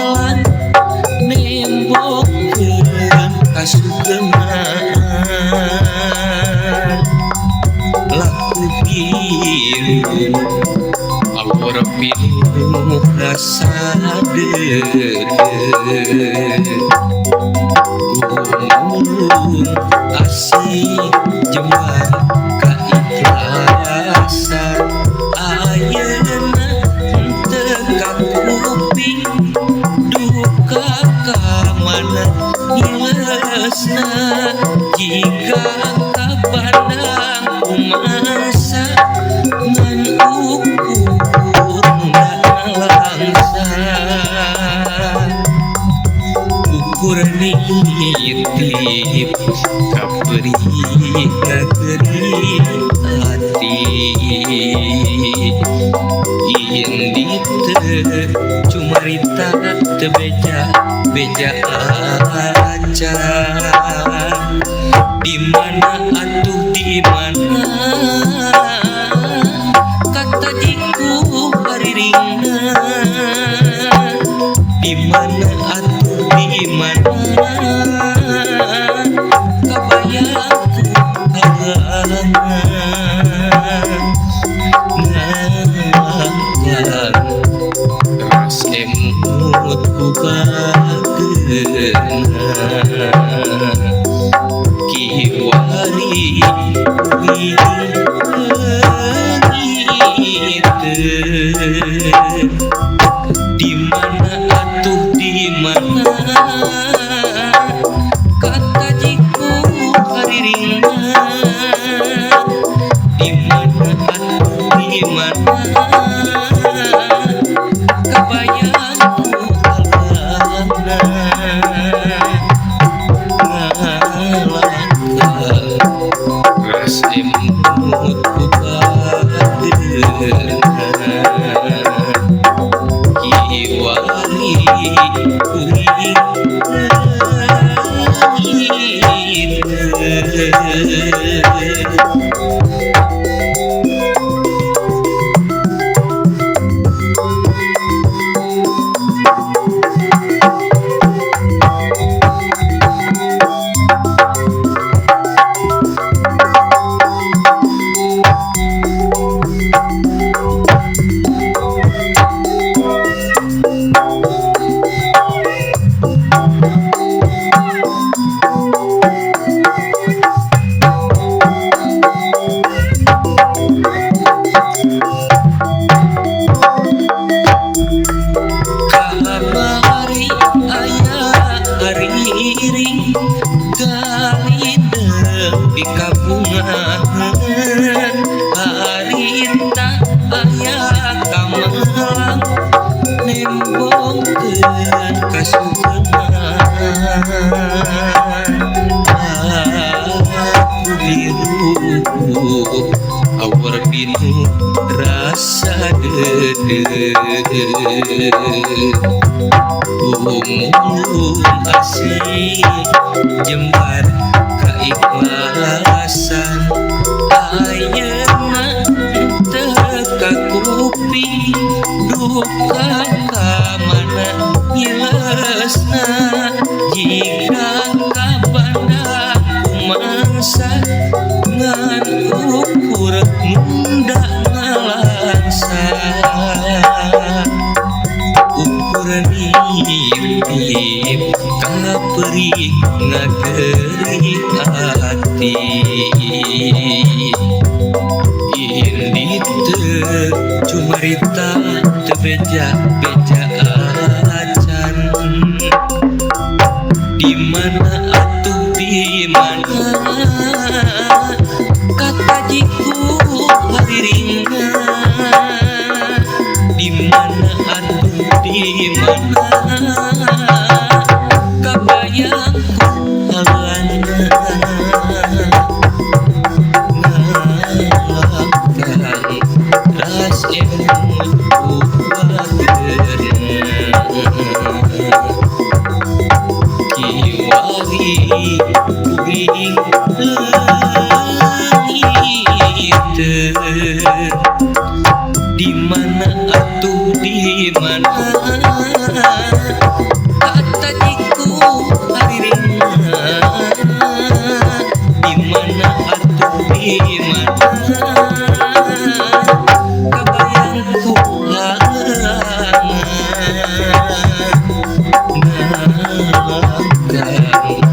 Kamelang nembongkeun kasugeman laku hirup awor pinuh rasa deudeuh gumulung asih jembar kaikhlasan ayeuna teu kakuping duka ka mana nilesna jika kapandang kumangsa ngan ukur nalangsa ukur nitip kaperi ngageri ati indi teu cumarita teu beja beja acan di mana atuh di mana kata jiku hariringna di mana atuh di mana kabayang ku halangan ngalangkan ras emut ku bageuna kiwari leungit di mana atuh di mana kata jiku hariringna di mana atuh di mana kabayang ku halangan ngalangkan ras emut ku bageuna kiwari kuring leungit. Kamari aya hariring galideung di kabungahan harita aya kamelang nembongkeun kasugeman aku hirup awor pinuh rasa deudeuh gumulung asih jembar kaikhlasan ayeuna teu kakuping duka ka mana nilesna jika kapandang kumangsa ngan ukur munda ngalangsa ukur nitip kaperi ngageri ati indi teu cumarita teu beja beja acan di mana atuh di mana kata jiku hariringna di mana atuh di mana kabayang ku halangan ngalangkan ras emut ku bageuna kiwari kuring leungit di mana atuh di mana Bae.